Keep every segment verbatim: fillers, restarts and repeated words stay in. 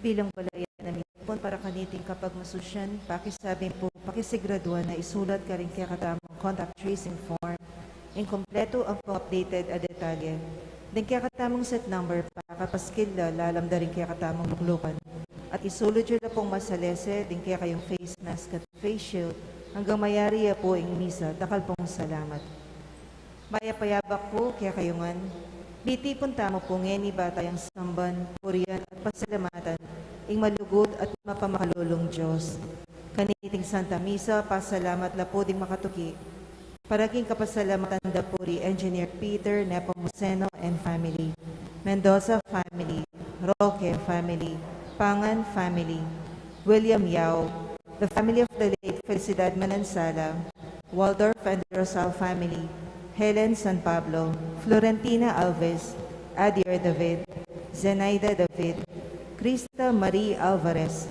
Bilang balayan a mitipun para kaniting kapagmasusyan, pakisabi pu, pakisiguraduan na isulat karing kekatamung contact tracing form ing kumpletu ampong updated a detalye. Ding kekatamung set number, pakapaskil la lalam da ring kekatamung luklukan. At isulud yu la pung masalese ding kekayung face mask at face shield anggang mayari ya pu ing misa. Dakal pung salamat. Mayap a yabak pu kekayu ngan. Mitipun tamu pu ngeni ba tayang samban, purian at pasalamatan ing malugud at mapamakalulung Dios. Kaniting Santa Misa, pasalamat la pu ding makatuki para king kapasalamatan da pu ri Engineer Peter Nepomuceno and family, Mendoza family, Roque family, Pangan family, William Yao, the family of the late Felicidad Manansala, Waldorf and Rosal family, Helen San Pablo, Florentina Alves, Adier David, Zenaida David, Krista Marie Alvarez,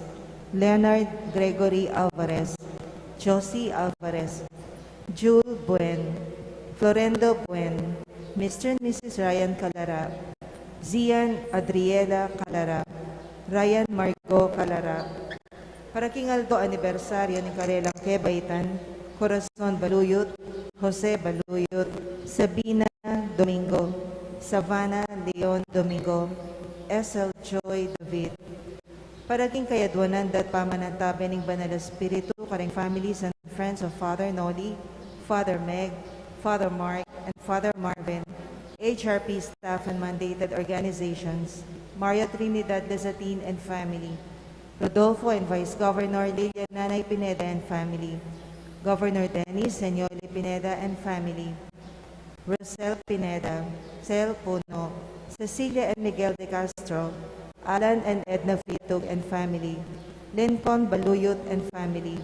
Leonard Gregory Alvarez, Josie Alvarez, Jewel Buen, Florendo Buen, Mister and Missus Ryan Calara, Zian Adriela Calara, Ryan Margo Calara. Para king aldo anibersaryo ning karelang kebaitan, Corazon Baluyut, Jose Baluyut, Sabina Domingo, Savannah Leon Domingo, Esel Joy David. Para king kayadwanan dat pamanantabe ning Banal Espiritu karing families and friends of Father Noli, Father Meg, Father Mark, and Father Marvin, H R P staff and mandated organizations, Maria Trinidad Lezatin and family, Rodolfo and Vice Governor Lilian Nanay Pineda and family, Governor Dennis Señole Pineda and family, Rosel Pineda, Sel Puno, Cecilia and Miguel de Castro, Alan and Edna Fitug and family, Lincoln Baluyut and family,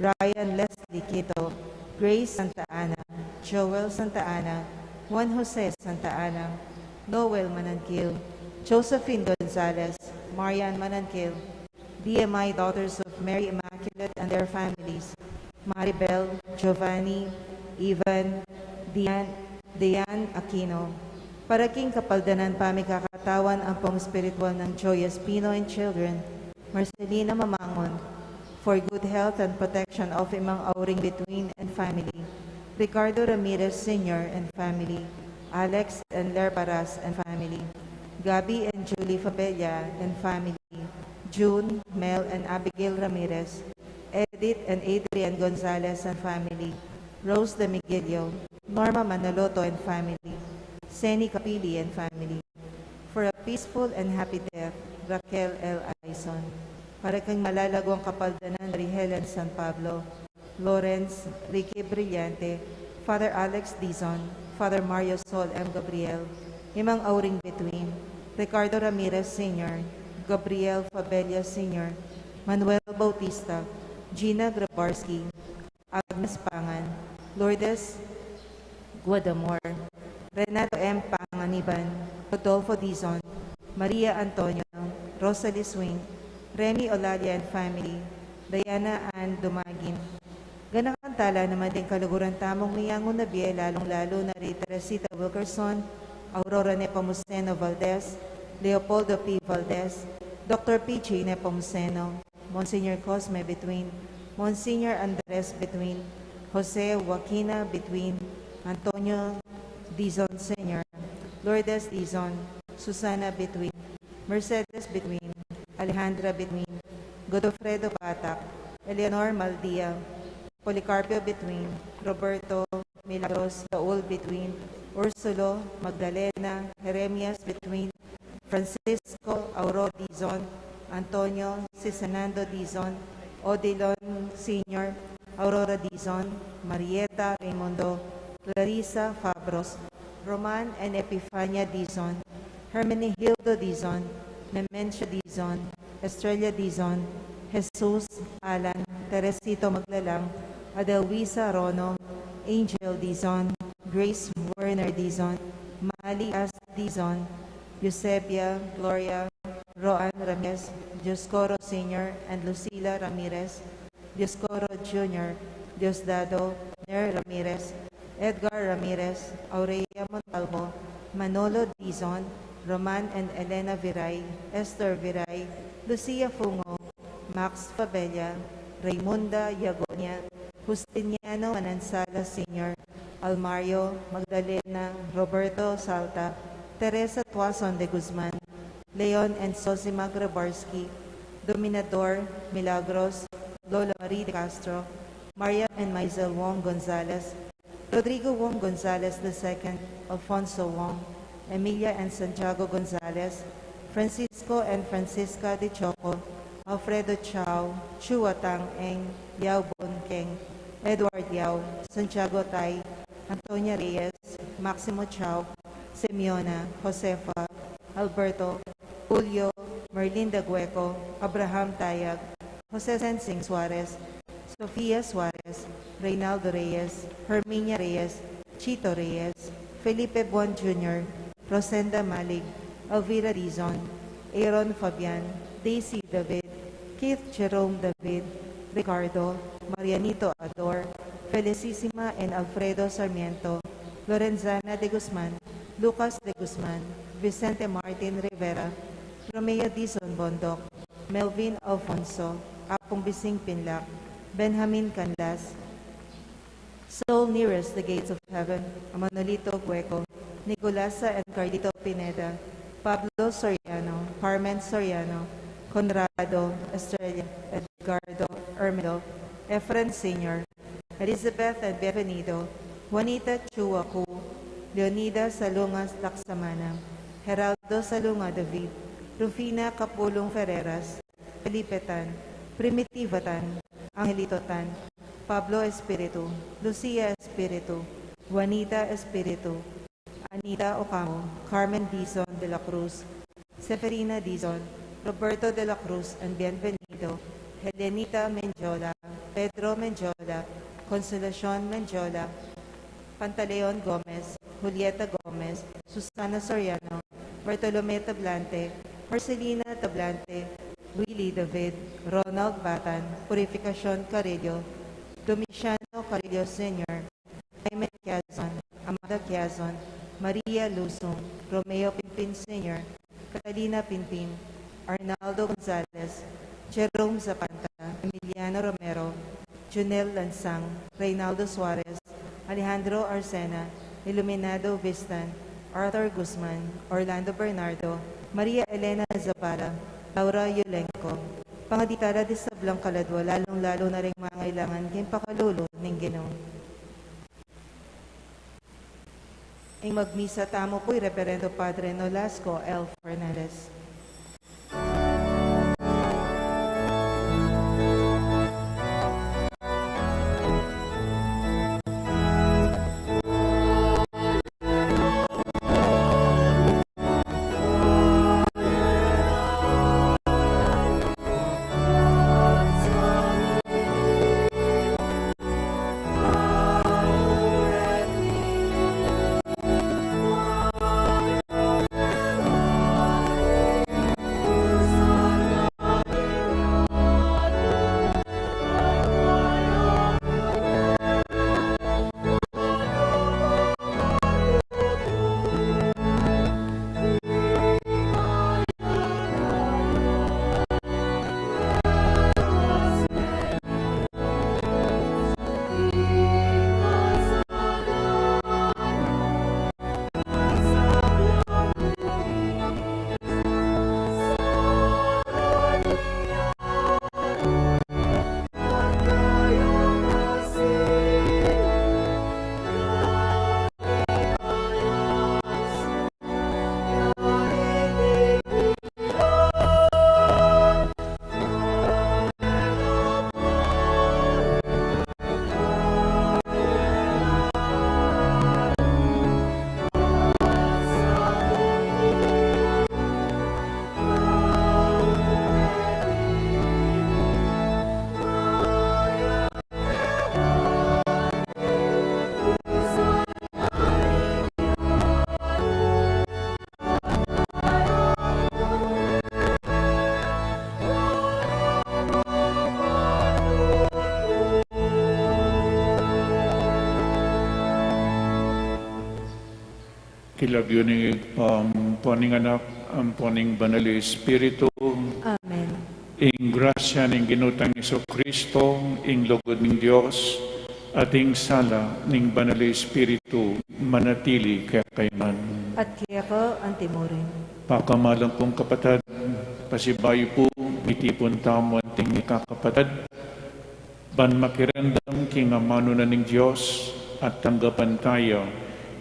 Ryan Leslie Quito, Grace Santa Ana, Joel Santa Ana, Juan Jose Santa Ana, Noel Mananquil, Josephine Gonzalez, Marian Mananquil, D M I Daughters of Mary Immaculate and their families, Maribel, Giovanni, Ivan, Dian, Dian Aquino. Para king kapaldanan pamikakatawan ampong espiritual nang Joy Espino and children, Marcelina Mamangon, for good health and protection of Imang Auring Bituin and family, Ricardo Ramirez Senior and family, Alex and Lerbaras and family, Gabby and Julie Fabella and family, June, Mel and Abigail Ramirez, Edith and Adrian Gonzalez and family, Rose Demiguilio, Norma Manoloto and family, Seni Capili and family. For a peaceful and happy death, Raquel L. Aison. Para king malalaguang kapaldanan ri Helen San Pablo, Lawrence Ricky Brillante, Father Alex Dizon, Father Mario Sol M. Gabriel, Imang Auring Bituin, Ricardo Ramirez Senior, Gabriel Fabella Senior, Manuel Bautista, Gina Grabarski, Agnes Pangan, Lourdes Guadamor, Renato M. Panganiban, Rodolfo Dizon, Maria Antonio, Rosalie Swing, Remy Olalia and family, Diana Ann Dumagin. Ganakan tala naman ding kaluguran tamung mingangun a bie, lalung-lalu na ri Teresita Wilkerson, Aurora Nepomuceno Valdez, Leopoldo P. Valdez, Doctor P J Nepomuceno, Monsignor Cosme Bituin, Monsignor Andres Bituin, Jose Joaquina Bituin, Antonio Dizon Senior, Lourdes Dizon, Susana Bituin, Mercedes Bituin, Alejandra Bituin, Godofredo Batak, Eleanor Maldia, Policarpio Bituin, Roberto Milagros Raul Bituin, Ursulo Magdalena, Jeremias Bituin, Francisco Aurora Dizon, Antonio Sisenando Dizon, Odilon Senior, Aurora Dizon, Marieta Raimundo, Clarissa Fabros, Roman and Epifania Dizon, Hermenegildo Dizon, Nemencio Dizon, Estrella Dizon, Jesus Alan, Teresito Maglalang, Adelwisa Rono, Angel Dizon, Grace Werner Dizon, Mali As Dizon, Eusebia, Gloria, Roan Ramirez, Dioscoro Senior and Lucila Ramirez, Dioscoro Junior, Diosdado, Ner Ramirez, Edgar Ramirez, Aurelia Montalvo, Manolo Dizon, Roman and Elena Viray, Esther Viray, Lucia Fungo, Max Fabella, Raymunda Yagonia, Justiniano Manansala Senior, Almario, Magdalena, Roberto Salta, Teresa Tuason de Guzman, Leon and Zosima Grabarski, Dominador, Milagros, Lola Marie de Castro, Maria and Maisel Wong Gonzalez, Rodrigo Wong Gonzalez the second, Alfonso Wong, Emilia and Santiago Gonzalez, Francisco and Francisca de Choco, Alfredo Chao, Chua Tang Eng, Yao Bon Keng, Edward Yao, Santiago Tai, Antonia Reyes, Maximo Chao, Simeona, Josefa, Alberto, Julio, Merlinda Gueco, Abraham Tayag, Jose Sensing Suarez, Sofia Suarez, Reynaldo Reyes, Herminia Reyes, Chito Reyes, Felipe Buan Junior, Rosenda Malig, Elvira Dizon, Aaron Fabian, Daisy David, Keith Jerome David, Ricardo, Marianito Ador, Felicissima and Alfredo Sarmiento, Lorenzana de Guzman, Lucas de Guzman, Vicente Martin Rivera, Romeo Dizon Bondoc, Melvin Alfonso, Apung Bising Pinlac, Benjamin Canlas, soul nearest the gates of heaven, Manolito Gueco, Nicolasa and Carlito Pineda, Pablo Soriano, Carmen Soriano, Conrado Estrella, Edgardo Ermelo, Efren Senior, Elizabeth and Bienvenido, Juanita Chuacu, Leonida Salunga Laksamana, Geraldo Salunga David, Rufina Capulong Ferreras, Felipe Tan, Primitiva Tan, Angelito Tan, Pablo Espiritu, Lucia Espiritu, Juanita Espiritu, Anita Ocampo, Carmen Dizon de la Cruz, Seferina Dizon, Roberto de la Cruz and Bienvenido, Helenita Mendiola, Pedro Mendiola, Consolacion Mendiola, Pantaleon Gomez, Julieta Gomez, Susana Soriano, Bartolome Tablante, Marcelina Tablante, Willie David, Ronald Batan, Purificacion Carrillo, Domiciano Carrillo Senior, Jaime Quezon, Amada Quezon, Maria Lusung, Romeo Pinpin Senior, Catalina Pinpin, Arnaldo Gonzalez, Jerome Zapanta, Emiliano Romero, Junel Lansang, Reynaldo Suarez, Alejandro Arcena, Iluminado Vistan, Arthur Guzman, Orlando Bernardo, Maria Elena Zavala, Laura Yulenco. Pangadi tala di sablang kaladua, lalung-lalu na ring mangailangan king pakalulu ning Ginu. Ing magmisa tamu pu i Reverendo Padre Nolasco L. Fernandez. King lagyu ning Ibpa, ampo ning Anak, ampo ning Banal a Espiritu. Amen. Ing grasya ning Ginu tang Jesucristo, ing lugud ning Dios, at ing sala ning Banal a Espiritu manatili kekayu ngan. At keka antimurin. Pakamalan kung kapatad, pasibayu pu, mitipun tamu anting mikakapatad, ban makiramdam king amanu na ning Dios at tanggapan taya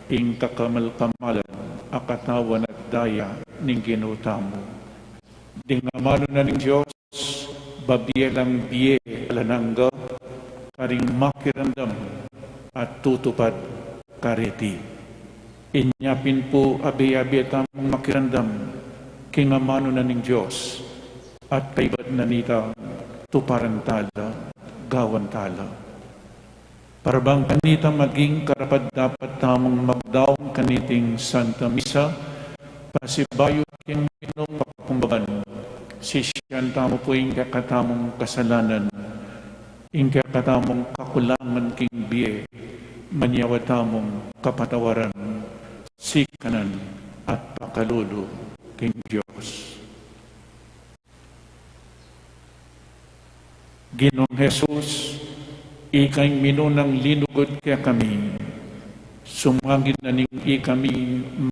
ing kakamal-kamalan a katawan at daya ning Ginu tamu. Ding amanu na ning Dios, babie lang bie alang angga, karing makiramdam at tutupad kareti. Inya pin pu abe-abe tamung makiramdam king amanu na ning Dios, at kaybat na nita tuparan tala, gawan tala. Para bang kanita maging karapat-dapat tamung magdaun kaniting Santa Misa, pasibayu king minung papakumbaban, sisian tamu pu ing kekatamung kasalanan, ing kekatamung kakulangan king bie, manyawa tamung kapatawaran, sikanan, at pakalulu king Dios. Ginung Jesus, ika ing minunang linugud kekami, sumagin na ning ikami